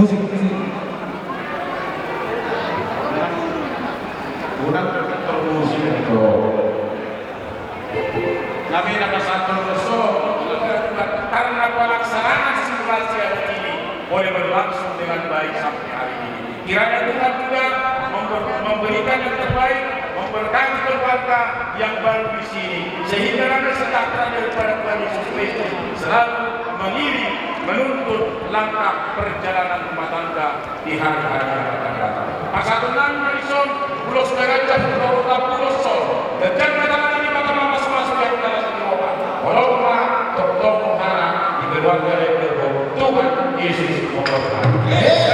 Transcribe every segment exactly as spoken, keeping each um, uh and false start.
Unang termusik. Nami na pasahathon dosa, karena pelaksanaan simulasi adat ini boleh berlangsung dengan baik sampai hari ini. Kiranya Tuhan juga member-, memberikan yang terbaik, memberkati keluarga yang baru di sini, sehingga damai sejahtera daripada Tuhan Yesus Kristus selalu mengiring, menuntun langkah perjalanan rumah tangga di hari-hari yang akan datang. Pasahaton nami ma dison, ulos na ganjang, ulos na ulos, ulos na ulos. Ganjang ma tangan ni Debata, mamasu-masu di antara sini. Holong ma tongtong hana di keluarga dan keluarga Tuhan Yesus. Amin.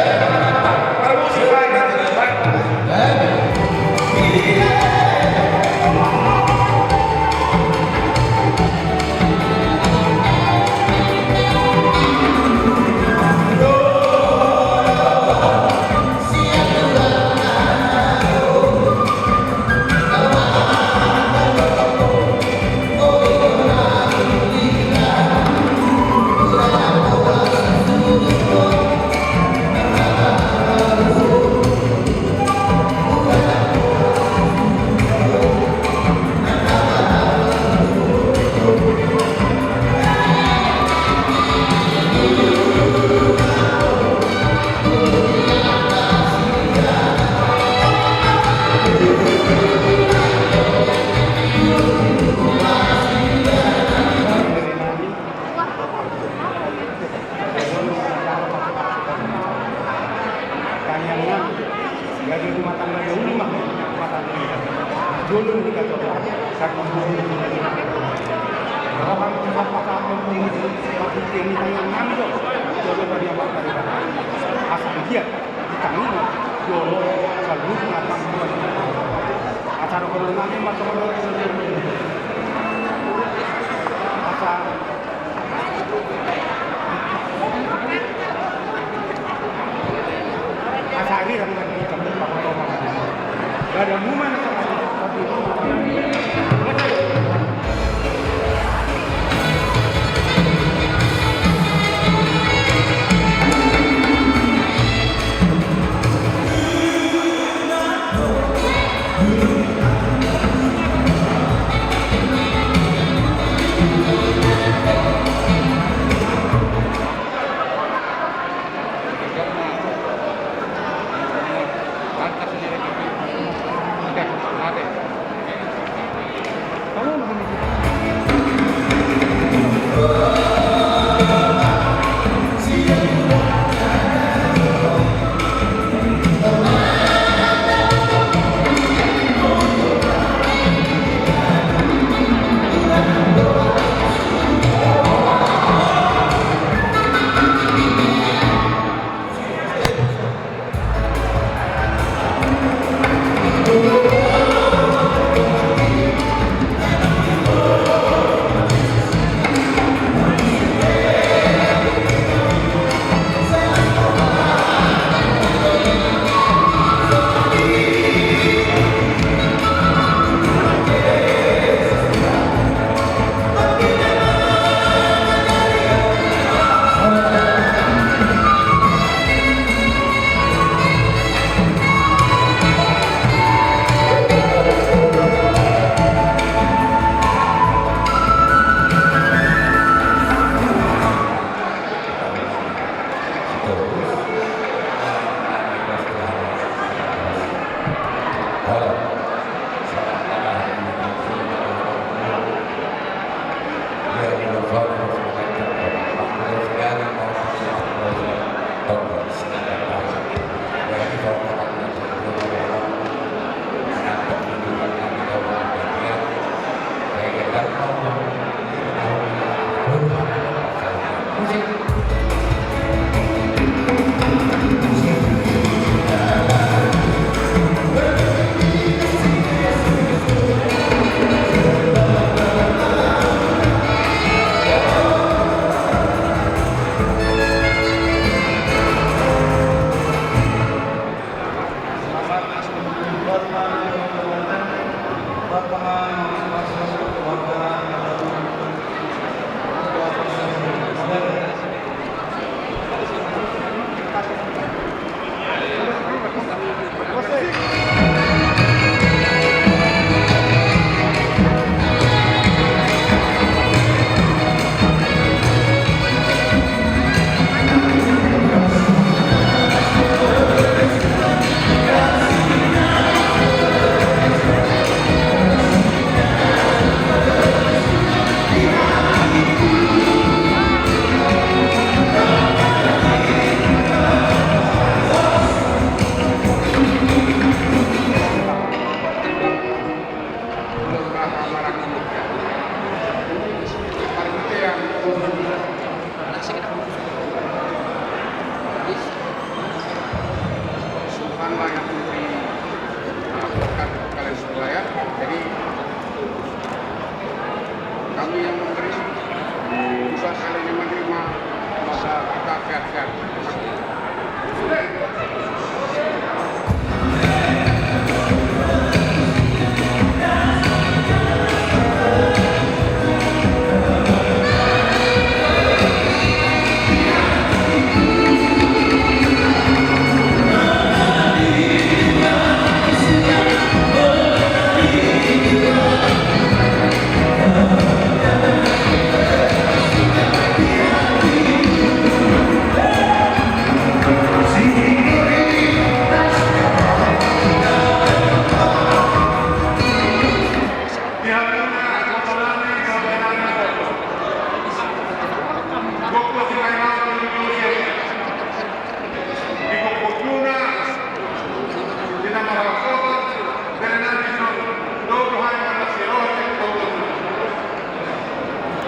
Tangiang nami, jadi rumah tangga ya uli mah, rumah tangga ya. Jolo ni kita coba, satu dua. Roham cepat patah, maksudnya ini tangiang nami do. Jolo tadi apa tadi, Pak? Asal dia. Di tangan, jolo, saluhutna tangiang. Acara kono nami, macam mana? Asa, asa ari, rang lagi, kamu, Pak Oto, Pak. Gak ada muman, tapi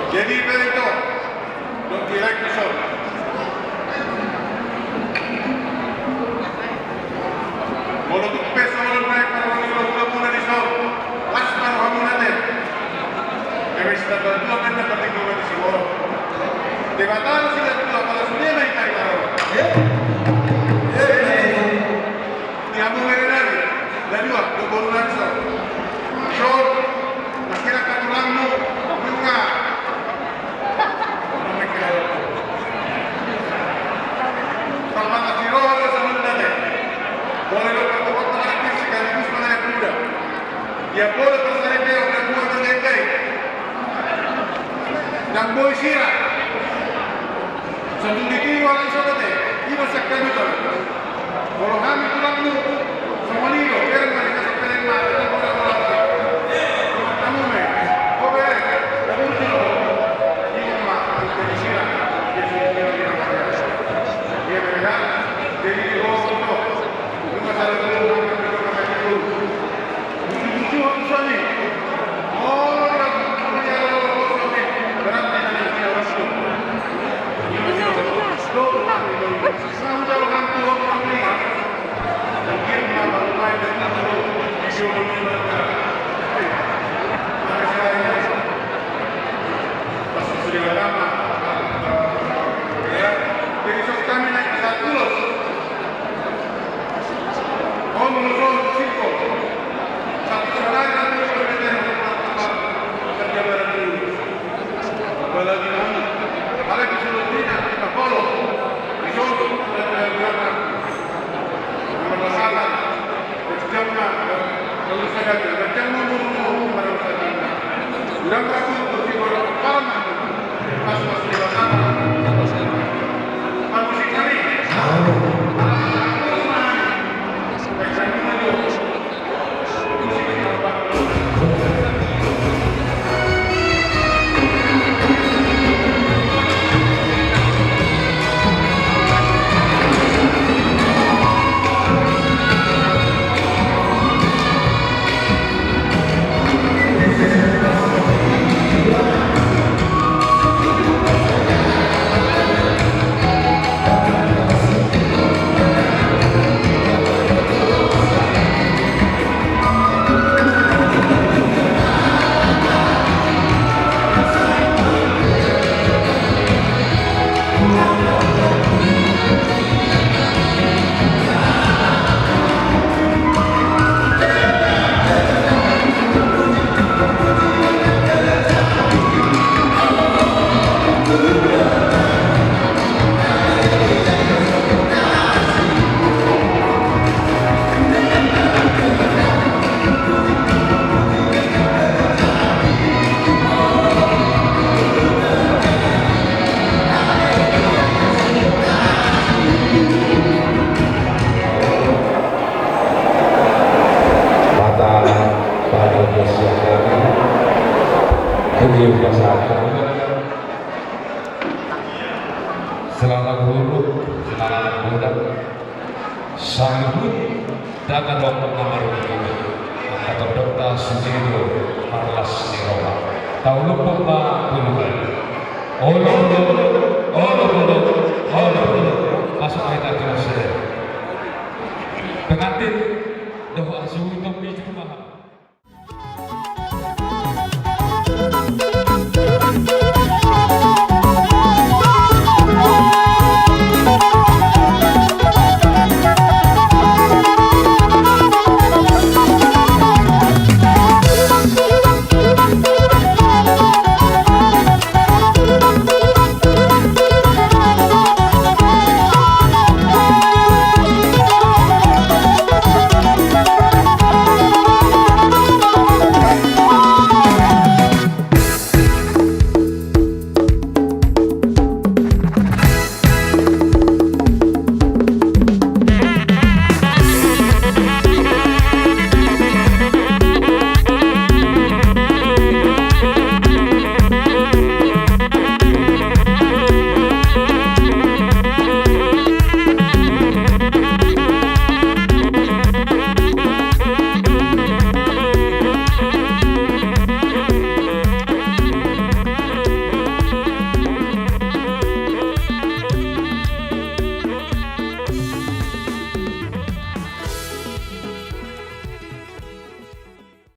Jadi, bere, ito. Dong di lae dison. Molo tung pe songon on naeng parholi hulahula muna dison, las ma rohamuna, ate. Eme sitamba dua ma na partingkian di siborok. Debata do sitamba dua, pala sude ma hita i ro. Di hamu bere nami, na dua do boru nami dison. Dison, na hira angka tulangmu, nunga. Pangkasi roha do songon i, ate. Molo didok angka tokoh artis sekaligus manganak muda. Ia pola terseret dia udah dua berlengkai. Nang boi sira. Satu di tiru ala iso, ate. Iba sakkadutan. Molo hami tulangmu, songon i do, bere ma di kasar peleng ma, kita bola bola. Hamu ma, o bere, da burju do. Ima ma, angka di sira, di sira, di sira, di sira. Jadi, di bawah itu, itu masalah itu, itu masalah itu. Mata pada siang hari, ini pasangan. Selamat buruk, selamat bulan. Saluhut dang adong na marungut. Angka tondongta sude do marlas ni roha. Tauluhon ma puluhan. Olo, olo, olo.